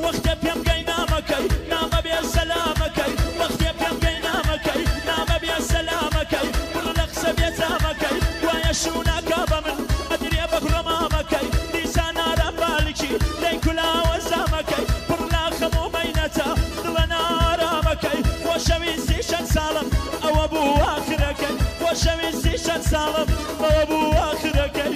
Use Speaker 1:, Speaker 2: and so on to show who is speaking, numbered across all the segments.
Speaker 1: وەختێ پێم گەی نامەکەی نامە بێ سەلامەکەی، وەختێ پێم گەی نامەکەی نامە بێ سەلامەکەی، پڕ لە قسە بێتامەکەی دوایە شوو ناکا بە من ئەدرێ بە کوڕە مامەکەی، دیسان ئارام بالکی لەی کولاوە زامەکەی، پڕ لە خەم و مەینەتە دڵە نارامەکەی، خۆشەویستی چەند ساڵم ئەوە بوو ئاخرەکەی، خۆشەویستی چەند ساڵم ئەوە بوو ئاخرەکەی.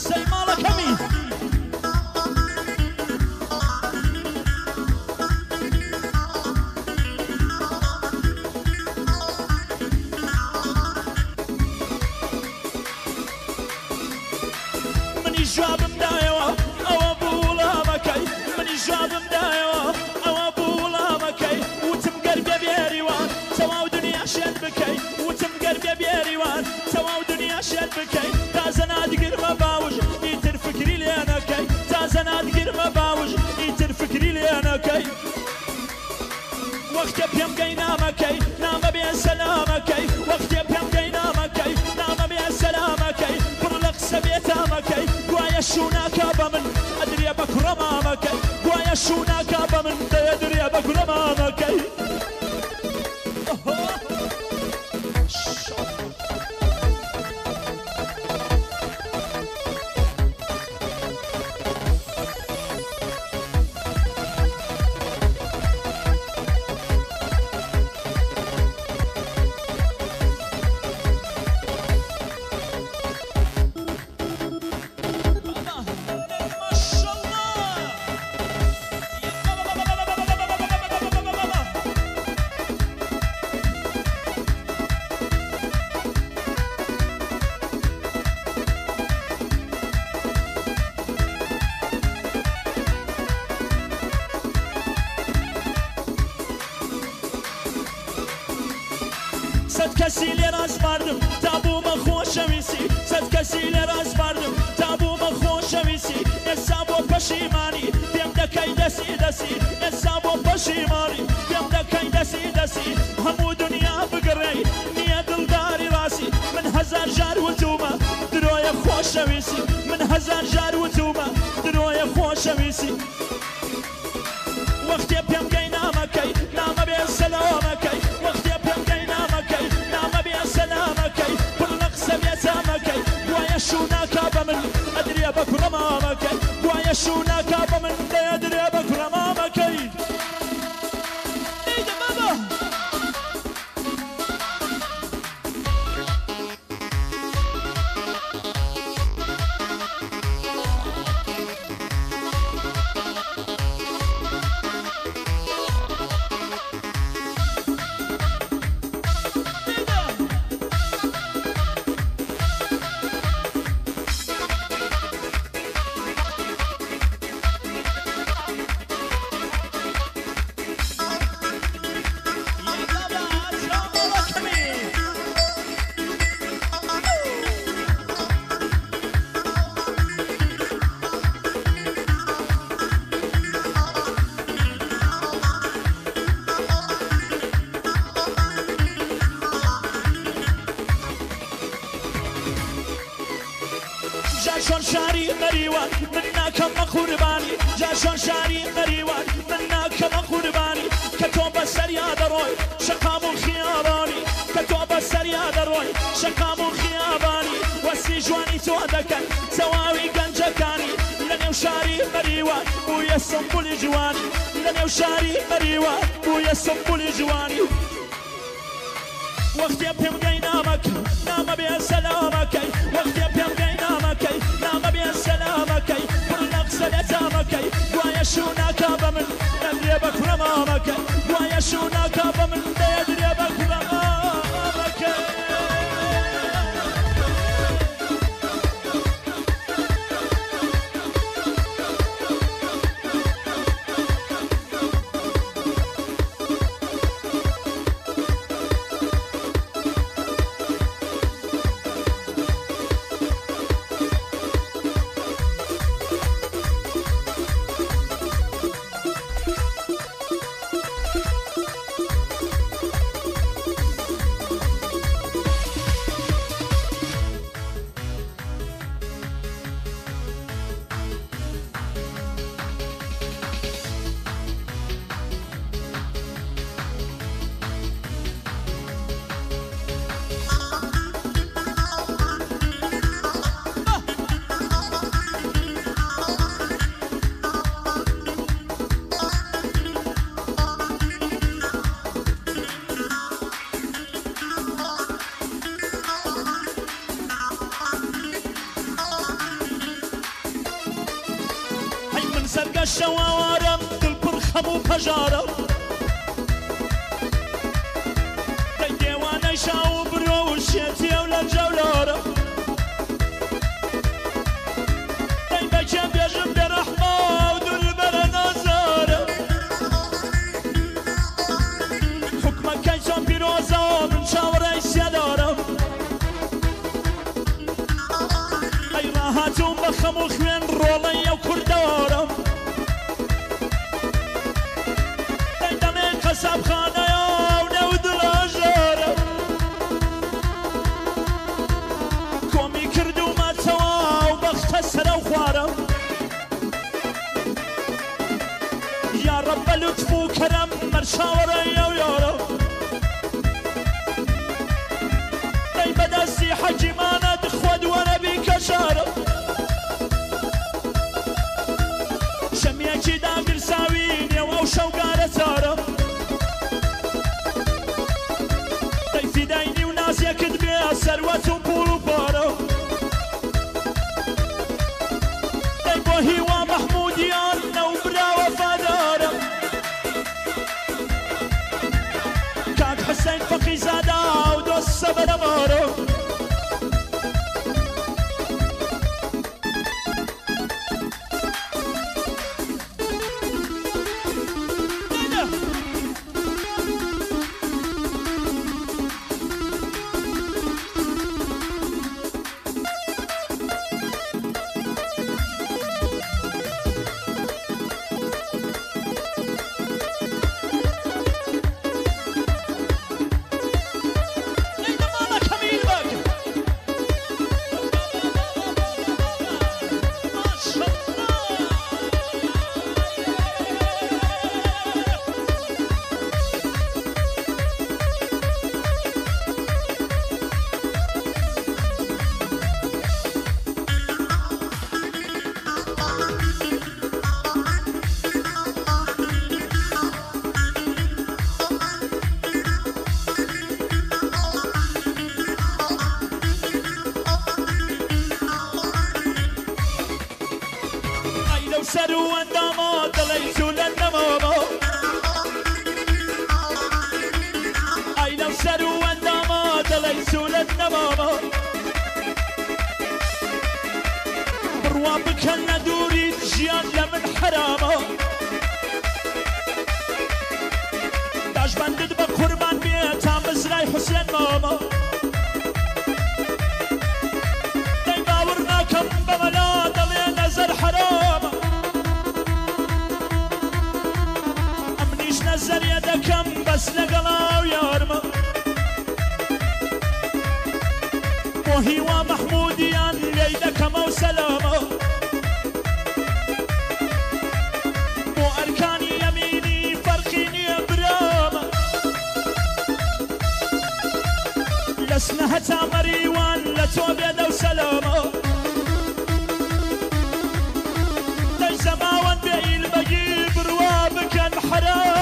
Speaker 1: سەی ماڵەکەمی. منی جوابم دایەوە ئەوە بوو وڵامەکەی، منی جوابم دایەوە ئەوە بوو وڵامەکەی، وتم گەر بێ بێریوان تەواو دنیا شێت بکەی، وتم گەر بێ بێریوان تەواو دنیا شێت بکەی، تازە نادگرمە باوش ئیتر فکری لێ نەکەی، تازە نادگرمە باوش ئیتر فکری لێ نەکەی. وەختێ پێم گەی نامەکەی نامە بێ سەلامەکەی، وەختێ پێم گەی نامەکەی نامە بێ سەلامەکەی، پڕ لە قسە بێتامەکەی گوایە شوو ناکا بە من ئەدرێ بە کوڕە مامەکەی، گوایە شوو ناکا بە من دەیەدرێ بە کوڕە مامەکەی. سەد کەسی لێ ڕاسپاردم تا بوومە خۆشەویستی، سەد کەسی لێ ڕاسپاردم تا بوومە خۆشەویستی، ئێستا بۆ پەشیمانی پێم دەکەی دەسی دەسی، ئێستا بۆ پەشیمانی پێم دەکەی دەسی دەسی، هەموو دنیا بگڕێی نییە دڵداری ڕاستی، من هەزار جار وتومە درۆیە خۆشەویستی، من هەزار جار وتومە درۆیە خۆشەویستی. وەختێ پێم گەی نامەکەی نامە بێ سەلامەکەی، وەختێ پێم گەی نامەکەی نامە بێ سەلامەکەی، پڕ لە قسە بێتامەکەی گوایە شوو ناکا بە من ئەدرێ بە کوڕە مامەکەی، گوایە شوو ناکا بە من دەیەدرێ بە کوڕە مامەکەی. نیدە بابا. جا چۆن شاری مەریوان من ناکەمە قوربانی، جا چۆن شاری مەریوان من ناکەمە قوربانی، کە تۆ بەسەریا دەڕۆی شەقام و خیابانی، کە تۆ بەسەریا دەڕۆی شەقام و خیابانی، وەسی جوانی تۆ دەکەن تەواوی گەنجەکانی، لەنێو شاری مەریوان بوویە سمبولی جوانی، لەنێو شاری مەریوان بوویە سمبولی جوانی. وەختێ پێم گەی نامەکەی نامە بێ سەلامەکەی، وەختێ پێم گەی نامەکەی نامە بێ سەلامەکەی، پڕ لە قسە لە تامەکەی، گوایە شوو ناکا بە من دەدرێ بە کوڕە مامەکەی، گوایە شوو ناکا بە من دەدرێ بە کوڕە مامەکەی. شەواوارم دڵ پڕ خەم و پەژارم، دەی دێوانەی شاو و برۆ و شێتیە و لە جەولارم، دەی بەکێ بێژم بێڕەحمە و دووربەرە نازارم، حوکمەکەی چۆن پیرۆزە من چاوەڕێی سێدارم، ئەی ڕاهاتووم بە خەم و خوێن ڕۆڵەی ئەو کوردەوارم، قەسابخانەیە و نێو دڵاژارم، کۆمی کردوومەتەوە و بەختە سەرە و خوارم، یا ڕەب بە لوتف و کەرەم مەرچاوەڕێی ئەو یارم، دەی بەدەستی حەکیمانەت خۆت وەرە بیکەشارم، شەمیەکی داگرساوی نێو ئەو شەوگارە چارم، فیدای و نازێکت بێ سەروەت و پوڵ و پارە، دەی بۆ هیوا مەحموودیان نەوبرا وەفادارم، کاک حسین فەقیزادە و دۆست سەبەرەمارم. بڕوا بکەن لە دووریت ژیان لە من حەرامە، داشبەندت بە قوربان بێ تا مزرای حوسێن مامە، دەی باوەڕ ناکەم بە مەلا دەڵێ نەزەر حەرامە، ئەمنیش نەزەریە دەکەم بەس لەگەڵ ئەو یارمە، بۆ هیوا مەحموودیان لێی دەکەمەو سەلامە بۆ ئەرکانی یەمینی فەرقی نییە برامە لەسنە هەتا مەریوان لە تۆ بێدە و سەلامە دەی زەماوەند بێ ئیلبەگی بڕوا بکەن حەرامە.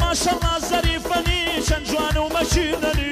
Speaker 1: ماشەڵڵا زەریفەنی چەند جوان و مەشینەنی.